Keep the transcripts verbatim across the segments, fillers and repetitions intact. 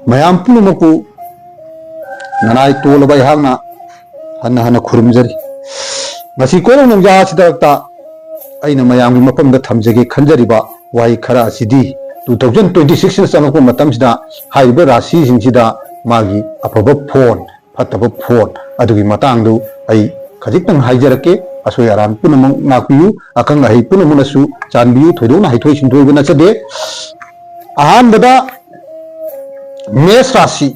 ꯃꯌꯥꯝ ꯄꯨꯝꯅꯃꯛꯄꯨ ꯅꯅꯥꯏ ꯇꯣꯜꯂꯕ ꯑꯩꯍꯥꯛꯅ ꯍꯟꯅ ꯍꯟꯅ ꯈꯨꯔꯨꯝꯖꯔꯤ꯫ ꯉꯁꯤ ꯀꯣꯏꯔꯧ ꯅꯣꯡꯖꯥ ꯑꯁꯤꯗ ꯑꯩꯅ ꯃꯌꯥꯝꯒꯤ ꯃꯐꯝꯗ ꯊꯝꯖꯒꯦ ꯈꯟꯖꯔꯤꯕ ꯋꯥꯍꯩ ꯈꯔ ꯑꯁꯤꯗꯤ, two thousand twenty sixꯅ ꯆꯪꯂꯛꯄ ꯃꯇꯝꯁꯤꯗ ꯍꯥꯏꯔꯤꯕ ꯔꯥꯁꯤꯁꯤꯡꯁꯤꯗ ꯃꯥꯒꯤ ꯑꯐꯕ ꯐꯣꯟ, ꯐꯠꯇꯕ ꯐꯣꯟ ꯑꯗꯨꯒꯤ ꯃꯇꯥꯡꯗꯨ ꯑꯩ ꯈꯖꯤꯛꯇꯪ ꯍꯥꯏꯖꯔꯛꯀꯦ꯫ ꯑꯁꯣꯏ ꯑꯔꯥꯟ ꯄꯨꯝꯅꯃꯛ ꯉꯥꯛꯄꯤꯌꯨ, ꯑꯈꯪ ꯑꯍꯩ ꯄꯨꯝꯅꯃꯛꯅꯁꯨ ꯆꯥꯟꯕꯤꯌꯨ, ꯊꯣꯏꯗꯣꯛꯅ ꯍꯩꯊꯣꯏ ꯁꯤꯡꯊꯣꯏꯕ ꯅꯠꯆꯗꯦ꯫ ꯑꯍꯥꯟꯕꯗ ꯃꯦꯁ ꯔꯥꯁꯤ,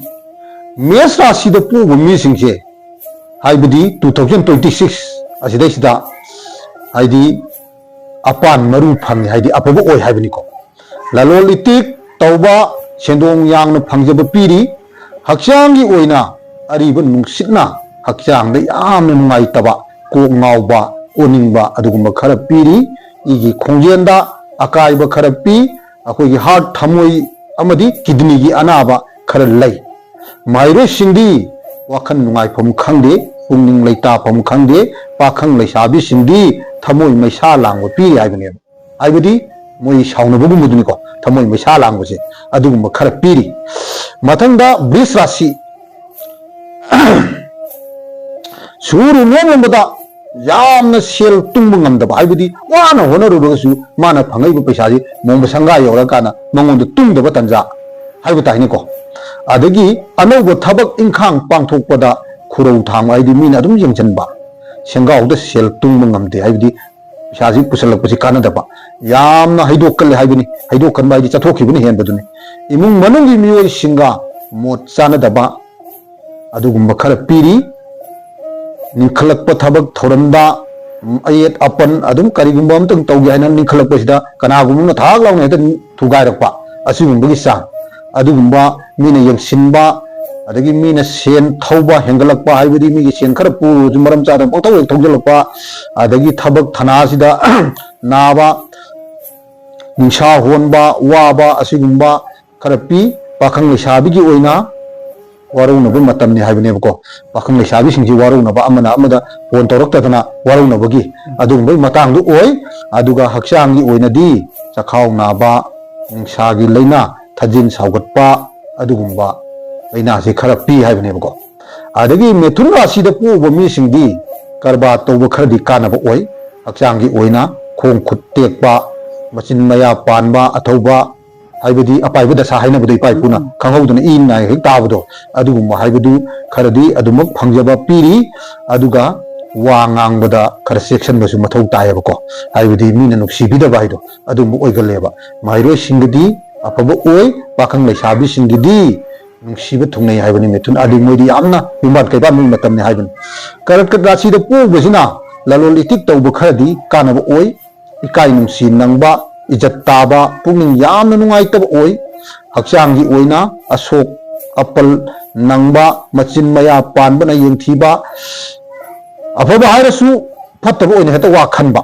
ꯃꯦꯁ ꯔꯥꯁꯤꯗ ꯄꯣꯛꯄ ꯃꯤꯁꯤꯡꯁꯦ, ꯍꯥꯏꯕꯗꯤ two thousand twenty six ꯑꯁꯤꯗꯩꯁꯤꯗ, ꯍꯥꯏꯗꯤ ꯑꯄꯥꯟ ꯃꯔꯨ ꯐꯪꯉꯤ, ꯍꯥꯏꯗꯤ ꯑꯐꯕ ꯑꯣꯏ ꯍꯥꯏꯕꯅꯤꯀꯣ꯫ ꯂꯂꯣꯟ ꯏꯇꯤꯛ ꯇꯧꯕ, ꯁꯦꯟꯗꯣꯡ ꯌꯥꯝꯅ ꯐꯪꯖꯕ ꯄꯤꯔꯤ꯫ ꯍꯛꯆꯥꯡꯒꯤ ꯑꯣꯏꯅ ꯑꯔꯤꯕ ꯅꯨꯡꯁꯤꯠꯅ ꯍꯛꯆꯥꯡꯗ ꯌꯥꯝꯅ ꯅꯨꯡꯉꯥꯏꯇꯕ, ꯀꯣꯛ ꯉꯥꯎꯕ, ꯑꯣꯅꯤꯡꯕ ꯑꯗꯨꯒꯨꯝꯕ ꯈꯔ ꯄꯤꯔꯤ꯫ ꯏꯒꯤ ꯈꯣꯡꯖꯦꯜꯗ ꯑꯀꯥꯏꯕ ꯈꯔ ꯄꯤ꯫ ꯑꯩꯈꯣꯏꯒꯤ ꯍꯥꯔꯠ, ꯊꯃꯣꯏ ꯑꯃꯗꯤ ꯀꯤꯗꯅꯤꯒꯤ ꯑꯅꯥꯕ ꯈꯔ ꯂꯩ꯫ ꯃꯍꯩꯔꯣꯏꯁꯤꯡꯗꯤ ꯋꯥꯈꯜ ꯅꯨꯡꯉꯥꯏꯐꯝ ꯈꯪꯗꯦ, ꯄꯨꯛꯅꯤꯡ ꯂꯩꯇꯥꯐꯝ ꯈꯪꯗꯦ꯫ ꯄꯥꯈꯪ ꯂꯩꯁꯥꯕꯤꯁꯤꯡꯗꯤ ꯊꯃꯣꯏ ꯃꯩꯁꯥ ꯂꯥꯡꯕ ꯄꯤꯔꯤ ꯍꯥꯏꯕꯅꯦꯕ꯫ ꯍꯥꯏꯕꯗꯤ ꯃꯣꯏ ꯁꯥꯎꯅꯕꯒꯨꯝꯕꯗꯨꯅꯤꯀꯣ, ꯊꯃꯣꯏ ꯃꯩꯁꯥ ꯂꯥꯡꯕꯁꯦ, ꯑꯗꯨꯒꯨꯝꯕ ꯈꯔ ꯄꯤꯔꯤ꯫ ꯃꯊꯪꯗ ꯕ꯭ꯔꯤꯁ ꯔꯥꯁꯤ꯫ ꯁꯨꯔꯨ ꯅꯣꯝꯂꯝꯕꯗ ꯌꯥꯝꯅ ꯁꯦꯜ ꯇꯨꯡꯕ ꯉꯝꯗꯕ, ꯍꯥꯏꯕꯗꯤ ꯋꯥꯅ ꯍꯣꯠꯅꯔꯨꯔꯒꯁꯨ ꯃꯥꯅ ꯐꯪꯉꯛꯏꯕ ꯄꯩꯁꯥꯁꯤ ꯅꯣꯡꯃ ꯁꯪꯒꯥ ꯌꯧꯔꯀꯥꯟꯗ ꯃꯉꯣꯟꯗ ꯇꯨꯡꯗꯕ ꯇꯟꯖꯥ ꯍꯥꯏꯕ ꯇꯥꯏꯅꯦꯀꯣ꯫ ꯑꯗꯒꯤ ꯑꯅꯧꯕ ꯊꯕꯛ ꯏꯪꯈꯥꯡ ꯄꯥꯡꯊꯣꯛꯄꯗ ꯈꯨꯔꯧ ꯊꯥꯡꯕ, ꯍꯥꯏꯗꯤ ꯃꯤꯅ ꯑꯗꯨꯝ ꯌꯦꯡꯁꯤꯟꯕ, ꯁꯦꯟꯒꯥꯎꯗ ꯁꯦꯜ ꯇꯨꯡꯕ ꯉꯝꯗꯦ, ꯍꯥꯏꯕꯗꯤ ꯄꯩꯁꯥꯁꯤ ꯄꯨꯁꯜꯂꯛꯄꯁꯤ ꯀꯥꯟꯅꯗꯕ, ꯌꯥꯝꯅ ꯍꯩꯗꯣꯛꯀꯜꯂꯦ ꯍꯥꯏꯕꯅꯤ꯫ ꯍꯩꯗꯣꯛꯀꯟꯕ ꯍꯥꯏꯗꯤ ꯆꯠꯊꯣꯛꯈꯤꯕꯅ ꯍꯦꯟꯕꯗꯨꯅꯤ꯫ ꯏꯃꯨꯡ ꯃꯅꯨꯡꯒꯤ ꯃꯤꯑꯣꯏꯁꯤꯡꯒ ꯃꯣꯠ ꯆꯥꯅꯗꯕ, ꯑꯗꯨꯒꯨꯝꯕ ꯈꯔ ꯄꯤꯔꯤ꯫ ꯅꯤꯡꯈꯠꯂꯛꯄ ꯊꯕꯛ ꯊꯧꯔꯝꯗ, ꯎꯝ, ꯑꯌꯦꯠ ꯑꯄꯟ ꯑꯗꯨꯝ ꯀꯔꯤꯒꯨꯝꯕ ꯑꯃꯇꯪ ꯇꯧꯒꯦ ꯍꯥꯏꯅ ꯅꯤꯡꯈꯠꯂꯛꯄꯁꯤꯗ ꯀꯅꯥꯒꯨꯝꯕ ꯑꯃꯅ ꯊꯥꯛ ꯂꯥꯎꯅ ꯍꯦꯛꯇ ꯊꯨꯒꯥꯏꯔꯛꯄ, ꯑꯁꯤꯒꯨꯝꯕꯒꯤ ꯆꯥꯡ, ꯑꯗꯨꯒꯨꯝꯕ ꯃꯤꯅ ꯌꯦꯡꯁꯤꯟꯕ, ꯑꯗꯒꯤ ꯃꯤꯅ ꯁꯦꯟ ꯊꯧꯕ ꯍꯦꯟꯒꯠꯂꯛꯄ, ꯍꯥꯏꯕꯗꯤ ꯃꯤꯒꯤ ꯁꯦꯟ ꯈꯔ ꯄꯨꯔꯁꯨ ꯃꯔꯝ ꯆꯥꯗꯅ ꯄꯪꯊꯧ ꯍꯦꯛ ꯊꯧꯖꯤꯜꯂꯛꯄ, ꯑꯗꯒꯤ ꯊꯕꯛ ꯊꯅꯥꯁꯤꯗ ꯅꯥꯕ, ꯅꯤꯡꯁꯥ ꯍꯣꯟꯕ, ꯋꯥꯕ, ꯑꯁꯤꯒꯨꯝꯕ ꯈꯔ ꯄꯤ꯫ ꯄꯥꯈꯪ ꯂꯩꯁꯥꯕꯤꯒꯤ ꯑꯣꯏꯅ ꯋꯥꯔꯧꯅꯕ ꯃꯇꯝꯅꯤ ꯍꯥꯏꯕꯅꯦꯕꯀꯣ꯫ ꯄꯥꯈꯪ ꯂꯩꯁꯥꯕꯤꯁꯤꯡꯁꯤ ꯋꯥꯔꯧꯅꯕ, ꯑꯃꯅ ꯑꯃꯗ ꯐꯣꯟ ꯇꯧꯔꯛꯇꯗꯅ ꯋꯥꯔꯧꯅꯕꯒꯤ ꯑꯗꯨꯒꯨꯝꯕꯒꯤ ꯃꯇꯥꯡꯗꯨ ꯑꯣꯏ꯫ ꯑꯗꯨꯒ ꯍꯛꯆꯥꯡꯒꯤ ꯑꯣꯏꯅꯗꯤ ꯆꯈꯥꯎ ꯅꯥꯕ, ꯅꯤꯡꯁꯥꯒꯤ ꯂꯥꯏꯅꯥ, ꯊꯥꯖꯤꯟ ꯁꯥꯎꯒꯠꯄ, ꯑꯗꯨꯒꯨꯝꯕ ꯂꯥꯏꯅꯥꯁꯤ ꯈꯔ ꯄꯤ ꯍꯥꯏꯕꯅꯦꯕꯀꯣ꯫ ꯑꯗꯒꯤ ꯃꯤꯊꯨꯟ ꯔꯥꯁꯤꯗ ꯄꯣꯛꯎꯕ ꯃꯤꯁꯤꯡꯗꯤ ꯀꯔꯕꯥꯔ ꯇꯧꯕ ꯈꯔꯗꯤ ꯀꯥꯟꯅꯕ ꯑꯣꯏ꯫ ꯍꯛꯆꯥꯡꯒꯤ ꯑꯣꯏꯅ ꯈꯣꯡ ꯈꯨꯠ ꯇꯦꯛꯄ, ꯃꯆꯤꯟ ꯃꯌꯥ ꯄꯥꯟꯕ, ꯑꯊꯧꯕ, ꯍꯥꯏꯕꯗꯤ ꯑꯄꯥꯏꯕ ꯗꯁꯥ ꯍꯥꯏꯅꯕꯗꯣ ꯏꯄꯥ ꯏꯄꯨꯅ ꯎꯝ꯫ ꯈꯪꯍꯧꯗꯅ ꯏ ꯅꯥꯏ ꯍꯦꯛ ꯇꯥꯕꯗꯣ, ꯑꯗꯨꯒꯨꯝꯕ ꯍꯥꯏꯕꯗꯨ ꯈꯔꯗꯤ ꯑꯗꯨꯃꯛ ꯐꯪꯖꯕ ꯄꯤꯔꯤ꯫ ꯑꯗꯨꯒ ꯋꯥ ꯉꯥꯡꯕꯗ ꯈꯔ ꯆꯦꯛꯁꯤꯟꯕꯁꯨ ꯃꯊꯧ ꯇꯥꯏꯌꯦꯕꯀꯣ꯫ ꯍꯥꯏꯕꯗꯤ ꯃꯤꯅ ꯅꯨꯡꯁꯤꯕꯤꯗꯕ ꯍꯥꯏꯗꯣ ꯑꯗꯨꯝꯕ ꯑꯣꯏꯒꯜꯂꯦꯕ꯫ ꯃꯍꯩꯔꯣꯏꯁꯤꯡꯒꯤꯗꯤ ꯑꯐꯕ ꯑꯣꯏ, ꯄꯥꯈꯪ ꯂꯩꯁꯥꯕꯤꯁꯤꯡꯒꯤꯗꯤ ꯅꯨꯡꯁꯤꯕ ꯊꯨꯡꯅꯩ ꯍꯥꯏꯕꯅꯤ꯫ ꯃꯤꯊꯨꯟ ꯑꯗꯤ ꯃꯣꯏꯗꯤ ꯌꯥꯝꯅ ꯌꯨꯝꯕꯥꯟ ꯀꯩꯕꯥꯟꯕꯒꯤ ꯃꯇꯝꯅꯤ ꯍꯥꯏꯕꯅꯤ꯫ ꯀꯔꯀꯠ ꯔꯥꯁꯤꯗ ꯄꯣꯛꯎꯕꯁꯤꯅ ꯂꯂꯣꯟ ꯏꯇꯤꯛ ꯇꯧꯕ ꯈꯔꯗꯤ ꯀꯥꯟꯅꯕ ꯑꯣꯏ꯫ ꯏꯀꯥꯏ ꯅꯨꯡꯁꯤ ꯅꯪꯕ, ꯏꯖꯠ ꯇꯥꯕ, ꯄꯨꯛꯅꯤꯡ ꯌꯥꯝꯅ ꯅꯨꯡꯉꯥꯏꯇꯕ ꯑꯣꯏ꯫ ꯍꯛꯆꯥꯡꯒꯤ ꯑꯣꯏꯅ ꯑꯁꯣꯛ ꯑꯄꯜ ꯅꯪꯕ, ꯃꯆꯤꯟ ꯃꯌꯥ ꯄꯥꯟꯕꯅ ꯌꯦꯡꯊꯤꯕ, ꯑꯐꯕ ꯍꯥꯏꯔꯁꯨ ꯐꯠꯇꯕ ꯑꯣꯏꯅ ꯍꯦꯛꯇ ꯋꯥ ꯈꯟꯕ꯫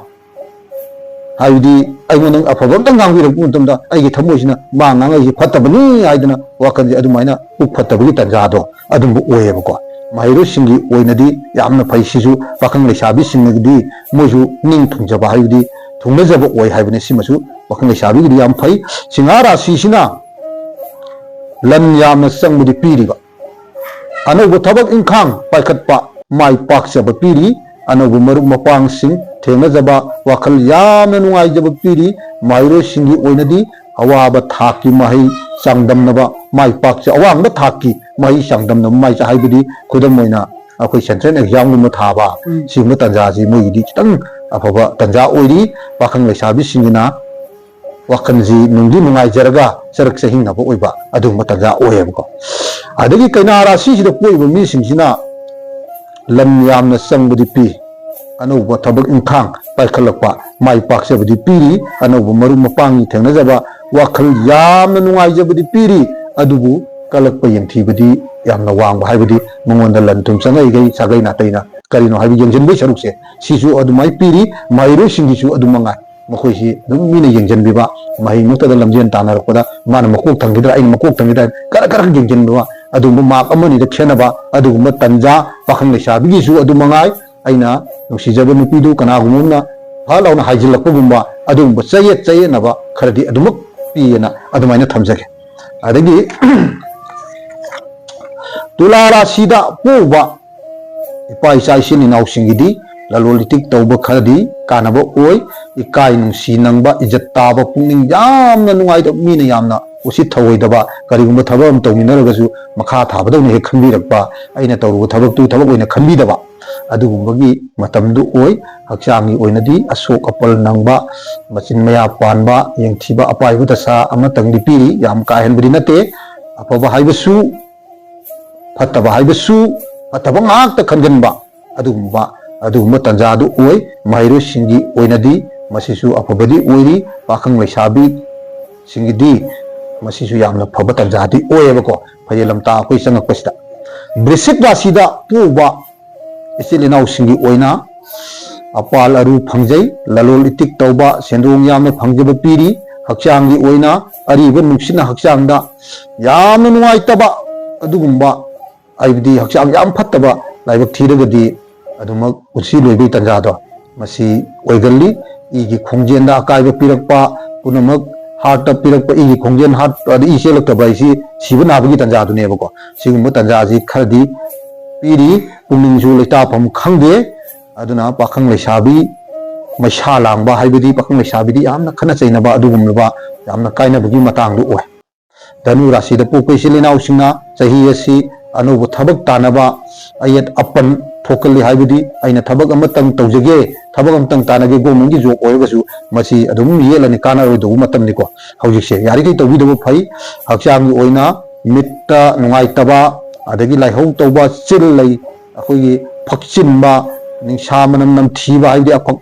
ꯍꯥꯏꯕꯗꯤ ꯑꯩꯉꯣꯟꯗ ꯑꯐꯕ ꯑꯝꯇ ꯉꯥꯡꯕꯤꯔꯛꯄ ꯃꯇꯝꯗ ꯑꯩꯒꯤ ꯊꯃꯣꯏꯁꯤꯅ ꯃꯥ ꯉꯥꯡꯉꯛꯏꯁꯤ ꯐꯠꯇꯕꯅꯤ ꯍꯥꯏꯗꯅ ꯋꯥꯈꯜꯁꯦ ꯑꯗꯨꯃꯥꯏꯅ ꯄꯨꯛ ꯐꯠꯇꯕꯒꯤ ꯇꯥꯟꯖꯥꯗꯣ ꯑꯗꯨꯝꯕ ꯑꯣꯏꯌꯦꯕꯀꯣ꯫ ꯃꯍꯩꯔꯣꯏꯁꯤꯡꯒꯤ ꯑꯣꯏꯅꯗꯤ ꯌꯥꯝꯅ ꯐꯩ꯫ ꯁꯤꯁꯨ ꯄꯥꯈꯪ ꯂꯩꯁꯥꯕꯤꯁꯤꯡꯅꯗꯤ ꯃꯣꯏꯁꯨ ꯅꯤꯡ ꯊꯨꯡꯖꯕ ꯍꯥꯏꯕꯗꯤ ꯊꯨꯡꯅꯖꯕ ꯑꯣꯏ ꯍꯥꯏꯕꯅꯤ꯫ ꯁꯤꯃꯁꯨ ꯄꯥꯈꯪ ꯂꯩꯁꯥꯕꯤꯒꯤꯗꯤ ꯌꯥꯝ ꯐꯩ꯫ ꯁꯤꯡꯍꯥ ꯔꯥꯁꯤꯁꯤꯅ ꯂꯟ ꯌꯥꯝꯅ ꯆꯪꯕꯗꯤ ꯄꯤꯔꯤꯕ, ꯑꯅꯧꯕ ꯊꯕꯛ ꯏꯪꯈꯥꯡ ꯄꯥꯏꯈꯠꯄ, ꯃꯥꯏ ꯄꯥꯛꯆꯕ ꯄꯤꯔꯤ꯫ ꯑꯅꯧꯕ ꯃꯔꯨꯞ ꯃꯄꯥꯡꯁꯤꯡ ꯊꯦꯡꯅꯖꯕ, ꯋꯥꯈꯜ ꯌꯥꯝꯅ ꯅꯨꯡꯉꯥꯏꯖꯕ ꯄꯤꯔꯤ꯫ ꯃꯍꯩꯔꯣꯏꯁꯤꯡꯒꯤ ꯑꯣꯏꯅꯗꯤ ꯑꯋꯥꯕ ꯊꯥꯛꯀꯤ ꯃꯍꯩ ꯆꯥꯡꯗꯝꯅꯕ, ꯃꯥꯏ ꯄꯥꯛꯆ-, ꯑꯋꯥꯡꯕ ꯊꯥꯛꯀꯤ ꯃꯍꯩ ꯆꯥꯡꯗꯝꯅꯕ, ꯃꯥꯏ ꯆ-, ꯍꯥꯏꯕꯗꯤ ꯈꯨꯗꯝ ꯑꯣꯏꯅ ꯑꯩꯈꯣꯏ central examꯒꯨꯝꯕ ꯊꯥꯕ, ꯎꯝ꯫ ꯁꯤꯒꯨꯝꯕ ꯇꯥꯟꯖꯥꯁꯤ ꯃꯣꯏꯒꯤꯗꯤ ꯈꯤꯇꯪ ꯑꯐꯕ ꯇꯥꯟꯖꯥ ꯑꯣꯏꯔꯤ꯫ ꯄꯥꯈꯪ ꯂꯩꯁꯥꯕꯤꯁꯤꯡꯒꯤꯅ ꯋꯥꯈꯜꯁꯤ ꯅꯨꯡꯗꯤ ꯅꯨꯡꯉꯥꯏꯖꯔꯒ ꯆꯔꯛ ꯆꯍꯤꯡꯅꯕ ꯑꯣꯏꯕ ꯑꯗꯨꯒꯨꯝꯕ ꯇꯥꯟꯖꯥ ꯑꯣꯏꯌꯦꯕꯀꯣ꯫ ꯑꯗꯒꯤ ꯀꯩꯅꯥ ꯔꯥꯁꯤꯁꯤꯗ ꯄꯣꯛꯏꯕ ꯃꯤꯁꯤꯡꯁꯤꯅ ꯂꯟ ꯌꯥꯝꯅ ꯆꯪꯕꯗꯤ ꯄꯤ꯫ ꯑꯅꯧꯕ ꯊꯕꯛ ꯏꯪꯈꯥꯡ ꯄꯥꯏꯈꯠꯂꯛꯄ, ꯃꯥꯏ ꯄꯥꯛꯆꯕꯗꯤ ꯄꯤꯔꯤ꯫ ꯑꯅꯧꯕ ꯃꯔꯨꯞ ꯃꯄꯥꯡꯒꯤ ꯊꯦꯡꯅꯖꯕ, ꯋꯥꯈꯜ ꯌꯥꯝꯅ ꯅꯨꯡꯉꯥꯏꯖꯕꯗꯤ ꯄꯤꯔꯤ꯫ ꯑꯗꯨꯕꯨ ꯀꯜꯂꯛꯄ ꯌꯦꯡꯊꯤꯕꯗꯤ ꯌꯥꯝꯅ ꯋꯥꯡꯕ, ꯍꯥꯏꯕꯗꯤ ꯃꯉꯣꯟꯗ ꯂꯟ ꯊꯨꯝ ꯆꯪꯉꯛꯏꯈꯩ ꯁꯥꯒꯩ ꯅꯥꯇꯩꯅ ꯀꯔꯤꯅꯣ ꯍꯥꯏꯕ ꯌꯦꯡꯁꯤꯟꯕꯒꯤ ꯁꯔꯨꯛꯁꯦ ꯁꯤꯁꯨ ꯑꯗꯨꯃꯥꯏꯅ ꯄꯤꯔꯤ꯫ ꯃꯍꯩꯔꯣꯏꯁꯤꯡꯒꯤꯁꯨ ꯑꯗꯨ ꯃꯉꯥꯏ꯫ ꯃꯈꯣꯏꯁꯤ ꯑꯗꯨꯝ ꯃꯤꯅ ꯌꯦꯡꯁꯤꯟꯕꯤꯕ, ꯃꯍꯩꯃꯛꯇꯗ ꯂꯝꯖꯦꯟ ꯇꯥꯟꯅꯔꯛꯄꯗ ꯃꯥꯅ ꯃꯀꯣꯛ ꯊꯪꯈꯤꯗ꯭ꯔꯥ, ꯑꯩꯅ ꯃꯀꯣꯛ ꯊꯪꯈꯤꯗ꯭ꯔꯥ, ꯀꯔꯛ ꯀꯔꯛ ꯌꯦꯡꯁꯤꯟꯕꯤꯕ, ꯑꯗꯨꯒꯨꯝꯕ mark ꯑꯃꯅꯤꯗ ꯈꯦꯠꯅꯕ, ꯑꯗꯨꯒꯨꯝꯕ ꯇꯟꯖꯥ ꯄꯥꯈꯪ ꯂꯩꯁꯥꯕꯤꯒꯤꯁꯨ ꯑꯗꯨ ꯃꯉꯥꯏ꯫ ꯑꯩꯅ ꯅꯨꯡꯁꯤꯖꯕ ꯅꯨꯄꯤꯗꯨ ꯀꯅꯥꯒꯨꯝꯕ ꯑꯃꯅ ꯐꯠ ꯂꯥꯎꯅ ꯍꯥꯏꯖꯤꯜꯂꯛꯄꯒꯨꯝꯕ, ꯑꯗꯨꯒꯨꯝꯕ ꯆꯌꯦꯠ ꯆꯌꯦꯠꯅꯕ ꯈꯔꯗꯤ ꯑꯗꯨꯃꯛ ꯄꯤꯌꯦꯅ ꯑꯗꯨꯃꯥꯏꯅ ꯊꯝꯖꯒꯦ꯫ ꯑꯗꯒꯤ ꯇꯨꯂꯥ ꯔꯥꯁꯤꯗ ꯄꯣꯛꯎꯕ ꯏꯄꯥ ꯏꯆꯥ ꯏꯆꯤꯟ ꯏꯅꯥꯎꯁꯤꯡꯒꯤꯗꯤ ꯂꯂꯣꯟ ꯏꯇꯤꯛ ꯇꯧꯕ ꯈꯔꯗꯤ ꯀꯥꯟꯅꯕ ꯑꯣꯏ꯫ ꯏꯀꯥꯏ ꯅꯨꯡꯁꯤ ꯅꯪꯕ, ꯏꯖꯠ ꯇꯥꯕ, ꯄꯨꯛꯅꯤꯡ ꯌꯥꯝꯅ ꯅꯨꯡꯉꯥꯏꯇꯕ, ꯃꯤꯅ ꯌꯥꯝꯅ ꯎꯁꯤꯠ ꯊꯑꯣꯏꯗꯕ, ꯀꯔꯤꯒꯨꯝꯕ ꯊꯕꯛ ꯑꯃ ꯇꯧꯃꯤꯟꯅꯔꯒꯁꯨ ꯃꯈꯥ ꯊꯥꯕꯗꯧꯅ ꯍꯦꯛ ꯈꯟꯕꯤꯔꯛꯄ, ꯑꯩꯅ ꯇꯧꯔꯨꯕ ꯊꯕꯛꯇꯨ ꯊꯕꯛ ꯑꯣꯏꯅ ꯈꯟꯕꯤꯗꯕ, ꯑꯗꯨꯒꯨꯝꯕꯒꯤ ꯃꯇꯝꯗꯨ ꯑꯣꯏ꯫ ꯍꯛꯆꯥꯡꯒꯤ ꯑꯣꯏꯅꯗꯤ ꯑꯁꯣꯛ ꯑꯄꯜ ꯅꯪꯕ, ꯃꯆꯤꯟ ꯃꯌꯥ ꯄꯥꯟꯕ, ꯌꯦꯡꯊꯤꯕ ꯑꯄꯥꯏꯕ ꯗꯁꯥ ꯑꯃꯇꯪꯗꯤ ꯄꯤꯔꯤ꯫ ꯌꯥꯝ ꯀꯥ ꯍꯦꯟꯕꯗꯤ ꯅꯠꯇꯦ꯫ ꯑꯐꯕ ꯍꯥꯏꯕꯁꯨ, ꯐꯠꯇꯕ ꯍꯥꯏꯕꯁꯨ, ꯐꯠꯇꯕ ꯉꯥꯛꯇ ꯈꯟꯒꯟꯕ, ꯑꯗꯨꯒꯨꯝꯕ ꯑꯗꯨꯒꯨꯝꯕ ꯇꯥꯟꯖꯥꯗꯨ ꯑꯣꯏ꯫ ꯃꯍꯩꯔꯣꯏꯁꯤꯡꯒꯤ ꯑꯣꯏꯅꯗꯤ ꯃꯁꯤꯁꯨ ꯑꯐꯕꯗꯤ ꯑꯣꯏꯔꯤ꯫ ꯄꯥꯈꯪ ꯂꯩꯁꯥꯕꯤꯁꯤꯡꯒꯤꯗꯤ ꯃꯁꯤꯁꯨ ꯌꯥꯝꯅ ꯐꯕ ꯇꯥꯟꯖꯥꯗꯤ ꯑꯣꯏꯌꯦꯕꯀꯣ, ꯐꯩꯖꯦ ꯂꯝꯇꯥ ꯑꯩꯈꯣꯏ ꯆꯪꯉꯛꯄꯁꯤꯗ꯫ ꯕ꯭ꯔꯤꯁꯤꯛ ꯔꯥꯁꯤꯗ ꯄꯣꯛꯎꯕ ꯏꯆꯤꯜ ꯏꯅꯥꯎꯁꯤꯡꯒꯤ ꯑꯣꯏꯅ ꯑꯄꯥꯜ ꯑꯔꯨ ꯐꯪꯖꯩ, ꯂꯂꯣꯟ ꯏꯇꯤꯛ ꯇꯧꯕ, ꯁꯦꯟꯗꯣꯡ ꯌꯥꯝꯅ ꯐꯪꯖꯕ ꯄꯤꯔꯤ꯫ ꯍꯛꯆꯥꯡꯒꯤ ꯑꯣꯏꯅ ꯑꯔꯤꯕ ꯅꯨꯡꯁꯤꯠꯅ ꯍꯛꯆꯥꯡꯗ ꯌꯥꯝꯅ ꯅꯨꯡꯉꯥꯏꯇꯕ ꯑꯗꯨꯒꯨꯝꯕ, ꯍꯥꯏꯕꯗꯤ ꯍꯛꯆꯥꯡ ꯌꯥꯝ ꯐꯠꯇꯕ ꯂꯥꯏꯕꯛ ꯊꯤꯔꯒꯗꯤ ꯑꯗꯨꯃꯛ ꯄꯨꯟꯁꯤ ꯂꯣꯏꯕꯒꯤ ꯇꯥꯟꯖꯥꯗꯣ ꯃꯁꯤ ꯑꯣꯏꯒꯜꯂꯤ꯫ ꯏꯒꯤ ꯈꯣꯡꯖꯦꯜꯗ ꯑꯀꯥꯏꯕ ꯄꯤꯔꯛꯄ ꯄꯨꯝꯅꯃꯛ, ꯍꯥꯔꯠꯇ ꯄꯤꯔꯛꯄ ꯏꯒꯤ ꯈꯣꯡꯖꯦꯜ, ꯍꯥꯔꯠ ꯑꯗ ꯏ ꯆꯦꯜꯂꯛꯇꯕ ꯍꯥꯏꯁꯤ ꯁꯤꯕ ꯅꯥꯕꯒꯤ ꯇꯥꯟꯖꯥꯗꯨꯅꯦꯕꯀꯣ꯫ ꯁꯤꯒꯨꯝꯕ ꯇꯥꯟꯖꯥꯁꯤ ꯈꯔꯗꯤ ꯄꯤꯔꯤ꯫ ꯄꯨꯛꯅꯤꯡꯁꯨ ꯂꯩꯇꯥꯐꯝ ꯈꯪꯗꯦ꯫ ꯑꯗꯨꯅ ꯄꯥꯈꯪ ꯂꯩꯁꯥꯕꯤ ꯃꯩꯁꯥ ꯂꯥꯡꯕ ꯍꯥꯏꯕꯗꯤ ꯄꯥꯈꯪ ꯂꯩꯁꯥꯕꯤꯗꯤ ꯌꯥꯝꯅ ꯈꯠꯅ ꯆꯩꯅꯕ ꯑꯗꯨꯒꯨꯝꯂꯕ ꯌꯥꯝꯅ ꯀꯥꯏꯅꯕꯒꯤ ꯃꯇꯥꯡꯗꯨ ꯑꯣꯏ꯫ ꯙꯅꯨ ꯔꯥꯁꯤꯗ ꯄꯣꯛꯄ ꯏꯆꯤꯜ ꯏꯅꯥꯎꯁꯤꯡꯅ ꯆꯍꯤ ꯑꯁꯤ ꯑꯅꯧꯕ ꯊꯕꯛ ꯇꯥꯟꯅꯕ ꯑꯌꯦꯠ ꯑꯄꯟ ꯊꯣꯛꯀꯜꯂꯤ꯫ ꯍꯥꯏꯕꯗꯤ ꯑꯩꯅ ꯊꯕꯛ ꯑꯃꯇꯪ ꯇꯧꯖꯒꯦ, ꯊꯕꯛ ꯑꯃꯇꯪ ꯇꯥꯟꯅꯒꯦ, ꯒꯣꯔꯃꯦꯟꯒꯤ ꯖꯣꯕ ꯑꯣꯏꯔꯒꯁꯨ ꯃꯁꯤ ꯑꯗꯨꯝ ꯌꯦꯠꯂꯅꯤ, ꯀꯥꯟꯅꯔꯣꯏꯗꯧꯕ ꯃꯇꯝꯅꯤꯀꯣ ꯍꯧꯖꯤꯛꯁꯦ꯫ ꯌꯥꯔꯤꯈꯩ ꯇꯧꯕꯤꯗꯕ ꯐꯩ꯫ ꯍꯛꯆꯥꯡꯒꯤ ꯑꯣꯏꯅ ꯃꯤꯠꯇ ꯅꯨꯡꯉꯥꯏꯇꯕ, ꯑꯗꯒꯤ ꯂꯥꯏꯍꯧ ꯇꯧꯕ, ꯆꯤꯜ ꯂꯩ ꯑꯩꯈꯣꯏꯒꯤ ꯐꯛꯆꯤꯟꯕ, ꯅꯤꯡꯁꯥ ꯃꯅꯝ ꯅꯝꯊꯤꯕ, ꯍꯥꯏꯕꯗꯤ ꯑꯐꯛ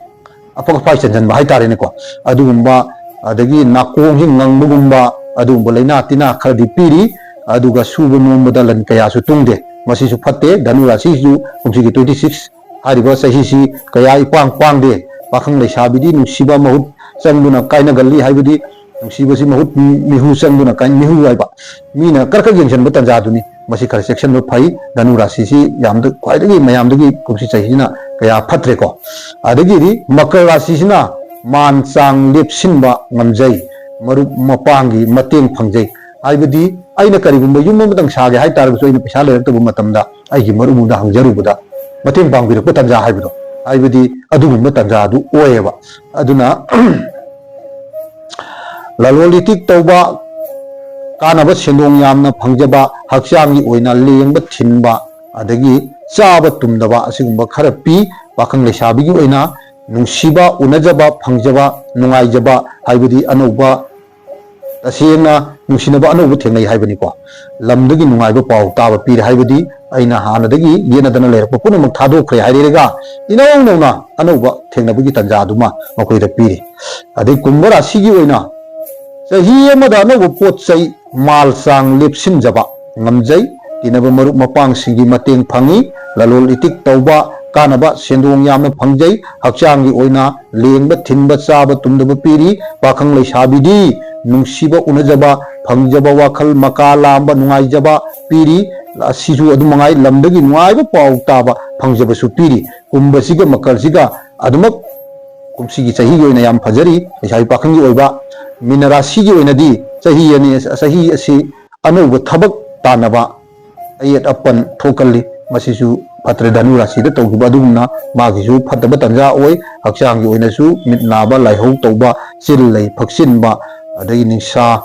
ꯑꯐꯛ ꯑꯐꯥꯏ ꯆꯟꯁꯤꯟꯕ ꯍꯥꯏꯇꯥꯔꯦꯅꯦꯀꯣ, ꯑꯗꯨꯒꯨꯝꯕ, ꯑꯗꯒꯤ ꯅꯥꯀꯣꯡꯁꯤ ꯉꯪꯕꯒꯨꯝꯕ, ꯑꯗꯨꯒꯨꯝꯕ ꯂꯥꯏꯅꯥ ꯇꯤꯟꯅꯥ ꯈꯔꯗꯤ ꯄꯤꯔꯤ꯫ ꯑꯗꯨꯒ ꯁꯨꯕ ꯅꯣꯝꯕꯗ ꯂꯟ ꯀꯌꯥꯁꯨ ꯇꯨꯡꯗꯦ, ꯃꯁꯤꯁꯨ ꯐꯠꯇꯦ꯫ ꯙꯅꯨ ꯔꯥꯁꯤꯁꯨ ꯀꯨꯝꯁꯤꯒꯤ twenty six ꯍꯥꯏꯔꯤꯕ ꯆꯍꯤꯁꯤ ꯀꯌꯥ ꯏꯄꯥꯡ ꯄꯥꯡꯗꯦ꯫ ꯄꯥꯈꯪ ꯂꯩꯁꯥꯕꯤꯗꯤ ꯅꯨꯡꯁꯤꯕ ꯃꯍꯨꯠ ꯆꯪꯗꯨꯅ ꯀꯥꯏꯅꯒꯜꯂꯤ, ꯍꯥꯏꯕꯗꯤ ꯅꯨꯡꯁꯤꯕꯁꯤ ꯃꯍꯨꯠ ꯃꯤꯍꯨ ꯆꯪꯗꯨꯅ ꯀꯥꯏ-, ꯃꯤꯍꯨ ꯍꯥꯏꯕ, ꯃꯤꯅ ꯀꯔꯛ ꯀꯔꯛ ꯌꯦꯡꯁꯤꯟꯕ ꯇꯥꯟꯖꯥꯗꯨꯅꯤ꯫ ꯃꯁꯤ ꯈꯔ ꯆꯦꯛꯁꯤꯟꯕ ꯐꯩ꯫ ꯙꯅꯨ ꯔꯥꯁꯤꯁꯤ ꯌꯥꯝꯗ-, ꯈ꯭ꯋꯥꯏꯗꯒꯤ ꯃꯌꯥꯝꯗꯒꯤ ꯀꯨꯝꯁꯤ ꯆꯍꯤꯁꯤꯅ ꯀꯌꯥ ꯐꯠꯇ꯭ꯔꯦꯀꯣ꯫ ꯑꯗꯒꯤꯗꯤ ꯃꯀꯔ ꯔꯥꯁꯤꯁꯤꯅ ꯃꯥꯟ ꯆꯥꯡ ꯂꯦꯞꯁꯤꯟꯕ ꯉꯝꯖꯩ, ꯃꯔꯨꯞ ꯃꯄꯥꯡꯒꯤ ꯃꯇꯦꯡ ꯐꯪꯖꯩ꯫ ꯍꯥꯏꯕꯗꯤ ꯑꯩꯅ ꯀꯔꯤꯒꯨꯝꯕ ꯌꯨꯝ ꯑꯃꯇꯪ ꯁꯥꯒꯦ ꯍꯥꯏꯇꯥꯔꯒꯁꯨ, ꯑꯩꯅ ꯄꯩꯁꯥ ꯂꯩꯔꯛꯇꯕ ꯃꯇꯝꯗ ꯑꯩꯒꯤ ꯃꯔꯨꯞ ꯑꯃꯗ ꯍꯪꯖꯔꯨꯕꯗ ꯃꯇꯦꯡ ꯄꯥꯡꯕꯤꯔꯛꯄ ꯇꯥꯟꯖꯥ ꯍꯥꯏꯕꯗꯣ, ꯍꯥꯏꯕꯗꯤ ꯑꯗꯨꯒꯨꯝꯕ ꯇꯥꯟꯖꯥ ꯑꯗꯨ ꯑꯣꯏꯌꯦꯕ꯫ ꯑꯗꯨꯅ ꯂꯂꯣꯟ ꯏꯇꯤꯛ ꯇꯧꯕ, ꯀꯥꯟꯅꯕ ꯁꯦꯟꯗꯣꯡ ꯌꯥꯝꯅ ꯐꯪꯖꯕ, ꯍꯛꯆꯥꯡꯒꯤ ꯑꯣꯏꯅ ꯂꯦꯡꯕ ꯊꯤꯟꯕ, ꯑꯗꯒꯤ ꯆꯥꯕ ꯇꯨꯝꯗꯕ ꯑꯁꯤꯒꯨꯝꯕ ꯈꯔ ꯄꯤ꯫ ꯄꯥꯈꯪ ꯂꯩꯁꯥꯕꯤꯒꯤ ꯑꯣꯏꯅ ꯅꯨꯡꯁꯤꯕ, ꯎꯅꯖꯕ, ꯐꯪꯖꯕ, ꯅꯨꯡꯉꯥꯏꯖꯕ, ꯍꯥꯏꯕꯗꯤ ꯑꯅꯧꯕ, ꯇꯁꯦꯡꯅ ꯅꯨꯡꯁꯤꯅꯕ ꯑꯅꯧꯕ ꯊꯦꯡꯅꯩ ꯍꯥꯏꯕꯅꯤꯀꯣ꯫ ꯂꯝꯗꯒꯤ ꯅꯨꯡꯉꯥꯏꯕ ꯄꯥꯎ ꯇꯥꯕ ꯄꯤꯔꯦ, ꯍꯥꯏꯕꯗꯤ ꯑꯩꯅ ꯍꯥꯟꯅꯗꯒꯤ ꯌꯦꯠꯅꯗꯅ ꯂꯩꯔꯛꯄ ꯄꯨꯝꯅꯃꯛ ꯊꯥꯗꯣꯛꯈ꯭ꯔꯦ ꯍꯥꯏꯔꯦꯔꯒ, ꯏꯅꯧ ꯅꯧꯅ ꯑꯅꯧꯕ ꯊꯦꯡꯅꯕꯒꯤ ꯇꯥꯟꯖꯥ ꯑꯗꯨꯃ ꯃꯈꯣꯏꯗ ꯄꯤꯔꯤ꯫ ꯑꯗꯩ ꯀꯨꯝꯚ ꯔꯥꯁꯤꯒꯤ ꯑꯣꯏꯅ ꯆꯍꯤ ꯑꯃꯗ ꯑꯅꯧꯕ ꯄꯣꯠ ꯆꯩ, ꯃꯥꯜ ꯆꯥꯡ ꯂꯦꯞꯁꯤꯟꯖꯕ ꯉꯝꯖꯩ꯫ ꯇꯤꯟꯅꯕ ꯃꯔꯨꯞ ꯃꯄꯥꯡꯁꯤꯡꯒꯤ ꯃꯇꯦꯡ ꯐꯪꯏ꯫ ꯂꯂꯣꯟ ꯏꯇꯤꯛ ꯇꯧꯕ, ꯀꯥꯟꯅꯕ ꯁꯦꯟꯗꯣꯡ ꯌꯥꯝꯅ ꯐꯪꯖꯩ꯫ ꯍꯛꯆꯥꯡꯒꯤ ꯑꯣꯏꯅ ꯂꯦꯡꯕ ꯊꯤꯟꯕ, ꯆꯥꯕ ꯇꯨꯝꯗꯕ ꯄꯤꯔꯤ꯫ ꯄꯥꯈꯪ ꯂꯩꯁꯥꯕꯤꯗꯤ ꯅꯨꯡꯁꯤꯕ ꯎꯅꯖꯕ ꯐꯪꯖꯕ, ꯋꯥꯈꯜ ꯃꯀꯥ ꯂꯥꯝꯕ, ꯅꯨꯡꯉꯥꯏꯖꯕ ꯄꯤꯔꯤ꯫ ꯑꯁꯤꯁꯨ ꯑꯗꯨꯝ ꯃꯉꯥꯏ, ꯂꯝꯗꯒꯤ ꯅꯨꯡꯉꯥꯏꯕ ꯄꯥꯎ ꯇꯥꯕ ꯐꯪꯖꯕꯁꯨ ꯄꯤꯔꯤ꯫ ꯀꯨꯝꯕꯁꯤꯒ ꯃꯀꯔꯁꯤꯒ ꯑꯗꯨꯃꯛ ꯀꯨꯝꯁꯤꯒꯤ ꯆꯍꯤꯒꯤ ꯑꯣꯏꯅ ꯌꯥꯝ ꯐꯖꯔꯤ꯫ ꯂꯩꯁꯥꯕꯤ ꯄꯥꯈꯪꯒꯤ ꯑꯣꯏꯕ ꯃꯤꯅ ꯔꯥꯁꯤꯒꯤ ꯑꯣꯏꯅꯗꯤ ꯆꯍꯤ ꯑꯅꯤ, ꯆꯍꯤ ꯑꯁꯤ ꯑꯅꯧꯕ ꯊꯕꯛ ꯇꯥꯟꯅꯕ, ꯑꯌꯦꯠ ꯑꯄꯟ ꯊꯣꯛꯀꯜꯂꯤ꯫ ꯃꯁꯤꯁꯨ ꯐꯠꯇ꯭ꯔꯦ, ꯙꯅꯨ ꯔꯥꯁꯤꯗ ꯇꯧꯈꯤꯕ ꯑꯗꯨꯒꯨꯝꯅ ꯃꯥꯒꯤꯁꯨ ꯐꯠꯇꯕ ꯇꯥꯟꯖꯥ ꯑꯣꯏ꯫ ꯍꯛꯆꯥꯡꯒꯤ ꯑꯣꯏꯅꯁꯨ ꯃꯤꯠ ꯅꯥꯕ, ꯂꯥꯏꯍꯧ ꯇꯧꯕ, ꯆꯤꯜ ꯂꯩ ꯐꯛꯆꯤꯟꯕ, ꯑꯗꯒꯤ ꯅꯤꯡꯁꯥ,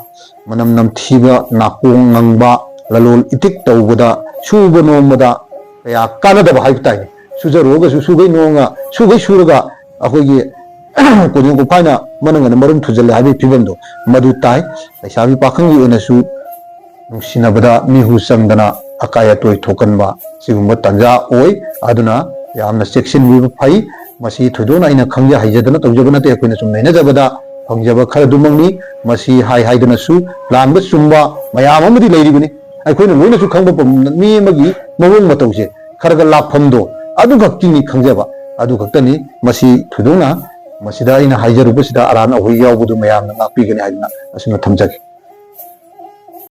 ꯃꯅꯝ ꯅꯝꯊꯤꯕ, ꯅꯥꯀꯣꯡ ꯉꯪꯕ, ꯂꯂꯣꯟ ꯏꯇꯤꯛ ꯇꯧꯕꯗ, ꯁꯨꯕ ꯅꯣꯝꯕꯗ ꯀꯌꯥ ꯀꯥꯟꯅꯗꯕ ꯍꯥꯏꯕ ꯇꯥꯏꯅꯦ꯫ ꯁꯨꯖꯔꯨꯔꯒꯁꯨ ꯁꯨꯒꯩ ꯅꯣꯡꯉ, ꯁꯨꯒꯩ ꯁꯨꯔꯒ ꯑꯩꯈꯣꯏꯒꯤ ꯀꯣꯟꯖꯦꯡ ꯀꯣꯐꯥꯏꯅ ꯃꯅꯪꯒꯟꯗ ꯃꯔꯨꯝ ꯊꯨꯖꯜꯂꯦ ꯍꯥꯏꯕꯒꯤ ꯐꯤꯕꯝꯗꯣ ꯃꯗꯨ ꯇꯥꯏ꯫ ꯂꯩꯁꯥꯕꯤ ꯄꯥꯈꯪꯒꯤ ꯑꯣꯏꯅꯁꯨ ꯅꯨꯡꯁꯤꯅꯕꯗ ꯃꯤꯍꯨ ꯆꯪꯗꯅ ꯑꯀꯥꯏ ꯑꯇꯣꯏ ꯊꯣꯛꯀꯟꯕ ꯁꯤꯒꯨꯝꯕ ꯇꯥꯟꯖꯥ ꯑꯣꯏ꯫ ꯑꯗꯨꯅ ꯌꯥꯝꯅ ꯆꯦꯛꯁꯤꯟꯕꯤꯕ ꯐꯩ꯫ ꯃꯁꯤ ꯊꯣꯏꯗꯣꯛꯅ ꯑꯩꯅ ꯈꯪꯖ ꯍꯩꯖꯗꯅ ꯇꯧꯖꯕ ꯅꯠꯇꯦ, ꯑꯩꯈꯣꯏꯅ ꯁꯨꯝ ꯅꯩꯅꯖꯕꯗ ꯐꯪꯖꯕ ꯈꯔꯗꯨꯃꯛꯅꯤ꯫ ꯃꯁꯤ ꯍꯥꯏ ꯍꯥꯏꯗꯅꯁꯨ ꯂꯥꯟꯕ ꯆꯨꯝꯕ ꯃꯌꯥꯝ ꯑꯃꯗꯤ ꯂꯩꯔꯤꯕꯅꯤ꯫ ꯑꯩꯈꯣꯏꯅ ꯂꯣꯏꯅꯁꯨ ꯈꯪꯕ ꯄꯨꯝ-, ꯃꯤ ꯑꯃꯒꯤ ꯃꯑꯣꯡ ꯃꯇꯧꯁꯦ ꯈꯔꯒ ꯂꯥꯛꯐꯝꯗꯣ ꯑꯗꯨ ꯈꯛꯇꯤꯅꯤ ꯈꯪꯖꯕ, ꯑꯗꯨ ꯈꯛꯇꯅꯤ꯫ ꯃꯁꯤ ꯊꯣꯏꯗꯣꯛꯅ ꯃꯁꯤꯗ ꯑꯩꯅ ꯍꯥꯏꯖꯔꯨꯕꯁꯤꯗ ꯑꯔꯥꯟ ꯑꯍꯣꯏ ꯌꯥꯎꯕꯗꯨ ꯃꯌꯥꯝꯅ ꯉꯥꯛꯄꯤꯒꯅꯤ ꯍꯥꯏꯗꯨꯅ ꯑꯁꯨꯝꯅ ꯊꯝꯖꯒꯦ꯫